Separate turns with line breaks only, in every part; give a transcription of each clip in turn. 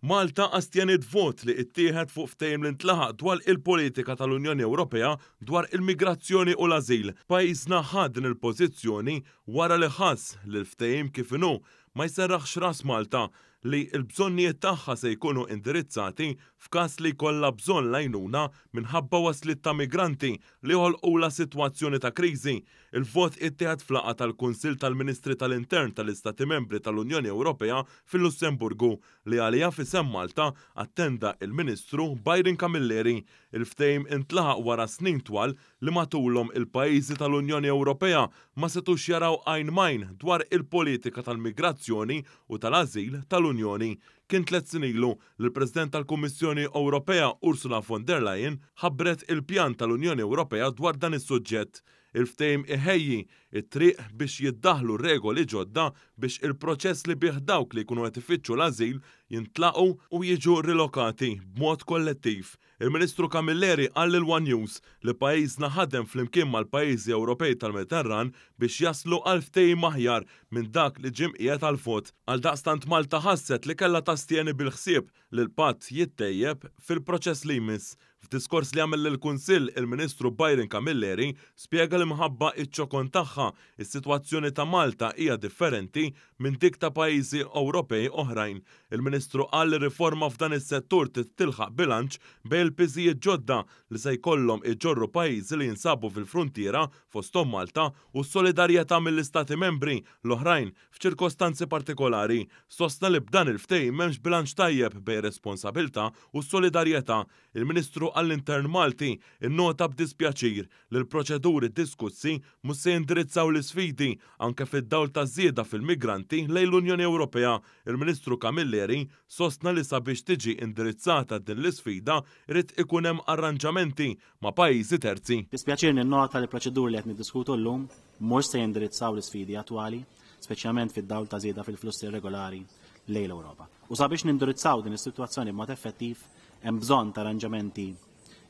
Malta astjeniet vot li ittieħed fuq ftehim li ntlaħaq dwar il-politika tal-Unjoni Ewropea dwar il-migrazzjoni u l-ażil. Pajjiżna ħa din il-pożizzjoni wara li ħass li l-ftehim kif inhu ma jserraħx ras Malta li l-bżonnijiet tagħha se jkunu indirizzati f'każ li jkollha bżonn l-għajnuna minħabba wasliet ta' migranti li joħolqulha sitwazzjoni ta' kriżi. Il-vot ittieħed f'laqgħa tal-Kunsill tal-Ministri tal-Intern tal-Istati Membri tal-Unjoni Ewropea fil-Lussemburgu li għaliha f'isem Malta attenda il-Ministru Byron Camilleri. Il-ftehim intlaħaq wara snin twal li matulhom il-pajjiżi tal-Unjoni Ewropea ma setgħux jaraw għajn m'għajn dwar il-politika tal-migrazzjoni u tal-ażil tal-Unjoni. Kien tliet snin ilu li l-President tal-Kummissjoni Ewropea Ursula von der Leyen ħabbret il-pjan tal-Unjoni Ewropea dwar dan is-suġġett. Il-ftehim iħejji t-triq biex jiddaħħlu regoli ġodda biex il-proċess li bih dawk li jkunu qed ifittxu l-ażil jintlaqgħu u jiġu rilokati b'mod kollettiv. Il-Ministru Camilleri qal lil one News li pajjiżna ħadem flimkien mal-pajjiżi Ewropej tal-Mediterran biex jaslu għal ftehim aħjar minn dak li ġie mqiegħed għall-vot. Għaldaqstant Malta ħasset li kellha tastjeni bil-ħsieb li l-patt jittejjeb fil-proċess li jmiss. F'diskors li għamel lill-Kunsill, il-Ministru Byron Camilleri spjega li minħabba ċ-ċokon tagħha, is-sitwazzjoni ta' Malta hija differenti minn dik ta' pajjiżi Ewropej oħrajn. Il-Ministru qal li riforma f'dan is-settur trid tilħaq bilanċ bejn il-piżijiet ġodda li se jkollhom iġorru pajjiżi li jinsabu fil-fruntiera, fosthom Malta, u s-solidarjetà mill-Istati Membri l-oħrajn f'ċirkostanzi partikolari. Sostna li b'dan il-ftehim m'hemmx bilanċ tajjeb bejn responsabilità u solidarjetà. Il-Ministru għall-Intern Malti nnota b'dispjaċir li l-proċeduri diskussi mhux se jindirizzaw l-isfidi, anke fid-dawl taż-żieda fil-migranti lejn l-Unjoni Ewropea. Il-Ministru Camilleri sostna li sabiex tiġi indirizzata din l-isfida jrid ikun hemm arranġamenti ma' pajjiżi terzi.
Dispjaċir ninnota li l-proċeduri li qed niddiskutu llum mhux se jindirizzaw l-isfidi attwali, speċjalment fid-dawl ta' żieda fil-flussi irregolari lejn l-Ewropa. U sabiex nindirizzaw din is-sitwazzjoni b'mod effettiv, hemm bżonn ta' arranġamenti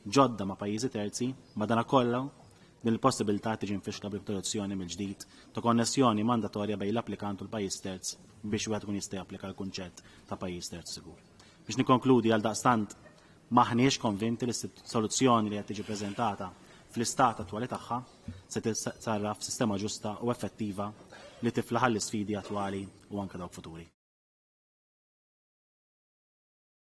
ġodda ma' pajjiżi terzi, madanakollu din il-possibilità tiġi mfixkla bl-introduzzjoni mill-ġdid ta' konnessjoni mandatorja bejn l-applikant u l-pajjiż terz biex wieħed ikun jista' japplika l-kunċett ta' pajjiż terz sigur. Biex nikkonkludi għaldaqstant m'aħniex konvinti li s-soluzzjoni li qed tiġi preżentata fl-istat attwali tagħha se tissarraf f'sistema ġusta u effettiva li tiflaħ għall-isfidi attwali u anke dawk futuri.